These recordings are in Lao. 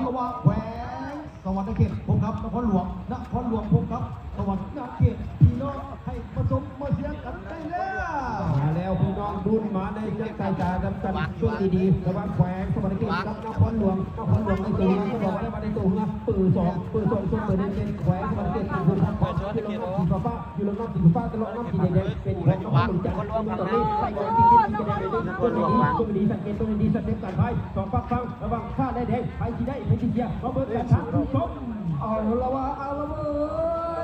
ລະຫວ່າງແຂວງສະຫວັນນະເຂດ ພົບກັບນະຄອນຫຼວງ ນະຄອນຫຼວງ ພົບກັບສະຫວັນນະເຂດ ພີ່ນ້ອງໃຫ້ປະສົມມາເຊຍກັນໄດ້ແລ້ວ. ມາແລ້ວພີ່ນ້ອງ ລຸ້ນມາໃນຈັກສາຍຕານຳກັນ ເບິ່ງດີໆ ລະຫວ່າງແຂວງສະຫວັນນະເຂດກັບນະຄອນຫຼວງ ນະຄອນຫຼວງໃນໂຕເຮືອ ສະຫວັນນະເຂດໃນໂຕເຮືອ ເປີສອງ ເປີສອງ ເປີເຈັດ ແຂວງສະຫວັນນະເຂດ ເປັນຜູ້ຮັບບອລ ຢູ່ລຳນ້ຳສີຟ້າ ຢູ່ລຳນ້ຳສີຟ້າ ຕະຫຼອດນ້ຳສີແດງ ເປັນຂອງນະຄອນຫຼວງຈັນທະບູລີ ຕອນນີ້ໄລ່ກັນຕິດໆ ເປັນແດງເປັນ ເບິ່ງດີໆ ເບິ່ງດີໆ ສັງເກດເບິ່ງດີໆ ສັງເກດການພາຍ ສອງປາກຝັ່ງ ລະຫວ່າງຟ້າແລະແດງ ໃຜຊິໄດ້ ໃຜຊິເສຍ ມາເບິ່ງກັນທ່ານຜູ້ຊົມ. ເອົາລະວ່າ ເອົາລະເວີ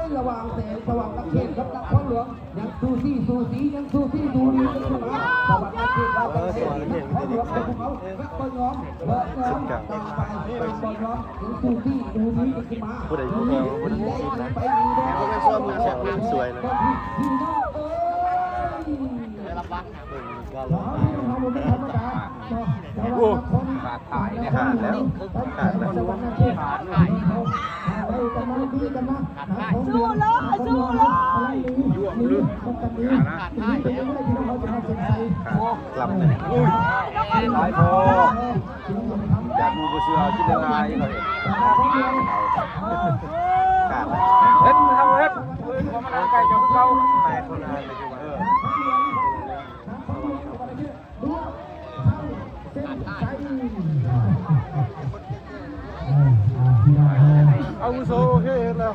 ຍ ລະຫວ່າງແຂວງສະຫວັນນະເຂດກັບນະຄອນຫຼວງ ຍັງສູສີ ສູສີ ຍັງສູສີ ດູດີກັນຂຶ້ນມາ ສະຫວັນນະເຂດວ່າຈັ່ງໃດ ນະຄອນຫຼວງຂອງພວກເຮົາ ບໍ່ຍອມ ບໍ່ຍອມ ຕ່າງຝ່າຍຕ່າງບໍ່ຍອມ ຍັງສູ້ສູ້ ດູດີຂຶ້ນມາ ຜູ້ໃດຢູ່ ຜູ້ໃດຢູ່ ໄປດີແລ້ວ ເອົາໄປຊ້ອມ ຊ້ອມ ມັນສວຍນະ ພີ່ນ້ອງເອີຍ ໄດ້ຮັບບັດນະ ເອີ ເອີ ບໍ່ແມ່ນທຳມະດາເນາະ ແຕ່ວ່າ ໂອ້ ຂາດຕາຍເດ້ ຂາດແລ້ວ ຂາດແລ້ວ ສະຫວັນນະເຂດ ໄປກັນມາ ດີກັນມາ ສູ້ເລີຍ ສູ້ເລີຍ ລຳນີ້ ຫຼາຍພໍ ຢ້ານໝູ່ບໍ່ເຊື່ອ ກິນຫຼາຍໆ ເຂົາເຮັດ ເຮັດ ເຮັດ ເອີ ຂອງມັນໃກ້ຈະຄືເກົ່າ ແຕກຄົນລະ ເອີ ອາວຸໂສ ໂອເຄ ເຮັດແລ້ວ.